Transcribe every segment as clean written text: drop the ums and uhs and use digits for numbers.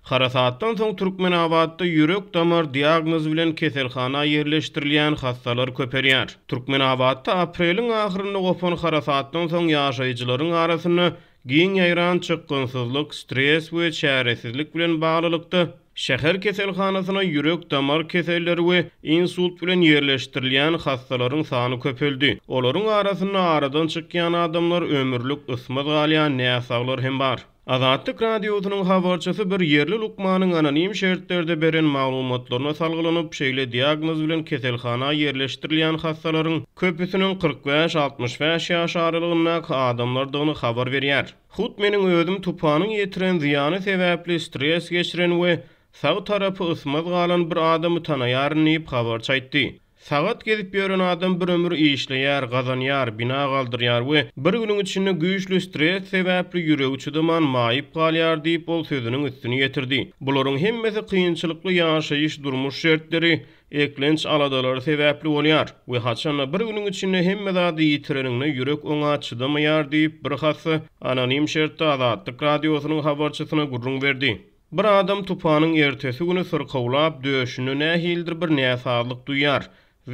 Harasatdan soň Türkmenabatda ýürek-damar diagnozy bilen keselhana ýerleşdirilýän hassalar köpelýär. Türkmenabatda apreliň ahyrynda gopan harasatdan soň ýaşaýjylaryň arasynda giň ýaýran çykgynsyzlyk, stres we çäresizlik bilen baglylykda, şäher keselhanasyna ýürek-damar keselleri we insult bilen ýerleşdirilýän hassalaryň sany köpeldi. Olaryň arasynda aradan çykýan adamlar, ömürlik ysmaz galýan näsaglar hem bar. Azatlyk Radiosynyň habarçysy bir ýerli lukmanyň anonim şertlerde beren maglumatlaryna salgylanyp, şeýle diagnoz bilen keselhana ýerleşdirilýän hassalaryň köpüsiniň 45, 65 ýaş aralygyndaky adamlardygyny habar berýär. Hut meniň özüm tupanyň ýetiren zyýany sebäpli stres geçiren we sag tarapy ysmaz galan bir adamy tanaýaryn diýip, habarçy aýtdy. Sagat gezip ýören adam bir ömür işleýär, gazanýar, bina galdyrýar we bir günüň içinde güýçli stres sebäpli ýüregi çydaman maýyp galýar diýip, ol sözüniň üstüni ýetirdi. Bularyň hemmesi kynçylykly ýaşaýyş-durmuş şertleri, eklenç aladalary sebäpli bolýar we haçanda bir günüň içinde hemme zady ýitireniňde ýürek oňa çydamaýar diýip, bir hassa anonim şertde Azatlyk Radiosynyň habarçysyna gürrüň berdi. Bir adam tupanyň ertesi güni syrkawlap, döşünde nähilidir bir näsazlyk duýýar.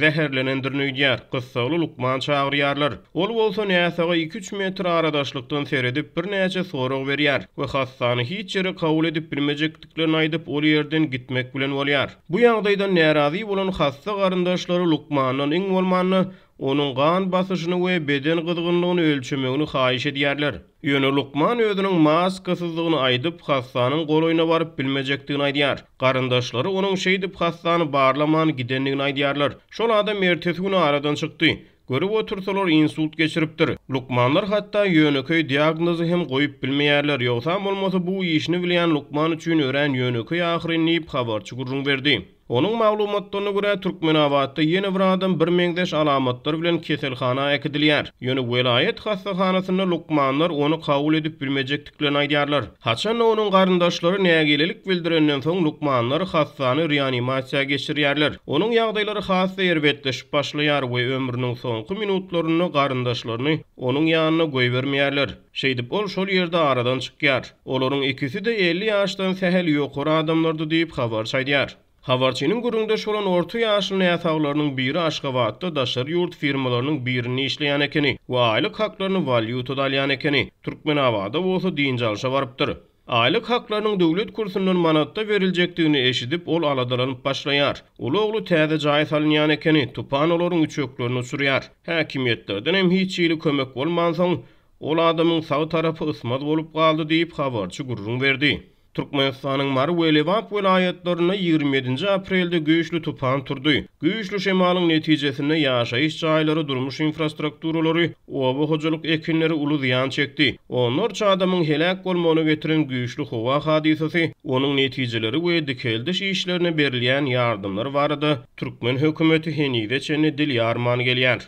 Zäherlenendirin öýdýär. Gyssagly lukman çagyrýarlar. Ol bolsa näsaga iki-üç metr aradaşlykdan seredip, birnäçe sorag berýär we hassany hiç ýere kabul edip bilmejekdiklerini aýdyp, ol ýerden gitmek bilen bolýar. Bu ýagdaýdan närazy bolan hassa garyndaşlary lukmandan iň bolmanda onuň gan basyşyny we beden gyzgynlygyny ölçemegini haýyş edýärler. Ýöne lukman özüniň maskasyzdygyny aýdyp, hassanyň golaýyna baryp bilmejekdigini aýdýar. Garyndaşlary onuň şeýdip hassany barlaman gidendigini aýdýarlar. Şol adam ertesi güni aradan çykdy. Görüp otursalar insult geçiripdir. Lukmanlar hatda ýönekeý diagnozy hem goýup bilmeýärler, ýogsam bolmasa bu işini bilýän lukman üçin örän ýönekeý ahyryn diýip, habarçy gürrüň berdi. Onuň maglumatlaryna görä, Türkmenabatda ýene bir adam birmeňzeş alamatlar bilen keselhana äkidilýär. Ýöne welaýat hassahanasynda lukmanlar ony kabul edip bilmejekdiklerini aýdýarlar. Haçan-da onuň garyndaşlary nägilelik bildirenden soň, lukmanlar hassany reanimasiýa geçirýärler. Onuň ýagdaýlary has-da erbetleşip başlaýar we ömrüniň soňky minutlarynda garyndaşlaryny onuň ýanyna goýbermeýärler. Şeýdip, ol şol ýerde aradan çykýar. Olaryň ikisi-de 50 ýaşdan sähel ýokary adamlardy diýip, habarçy aýdýar. Habarçynyň gürrüňdeş bolan orta ýaşly näsaglarynyň biri Aşgabatda daşary ýurt firmalarynyň birinde işleýän ekeni we aýlyk haklaryny walýutada alýan ekeni. Türkmenabada bolsa dynç alşa barypdyr. Aýlyk haklarynyň döwlet kursundan manatda beriljekdigini eşidip, ol aladalanyp başlaýar. Uly ogly täze jaý salynýan ekeni, tupan olaryň üçeklerini uçurýar. Häkimiýetlerden hem hiç hili kömek bolmansoň, Ol adamyň sag tarapy ysmaz bolup galdy diýip, habarçy gürrüň berdi. Türkmenistanyň Mary we Lebap welaýatlarynda 27-nji aprelde güýçli tupan turdy. Güýçli şemalyň netijesinde ýaşaýyş jaýlary, durmuş infrastrukturalary, oba hojalyk ekinleri uly zyýan çekdi. Onlarça adamyň heläk bolmagyna getiren güýçli howa hadysasy, onuň netijeleri we dikeldiş işlerine berilýän ýardamlar barada türkmen hökümeti henize çenli dil ýarman gelýär.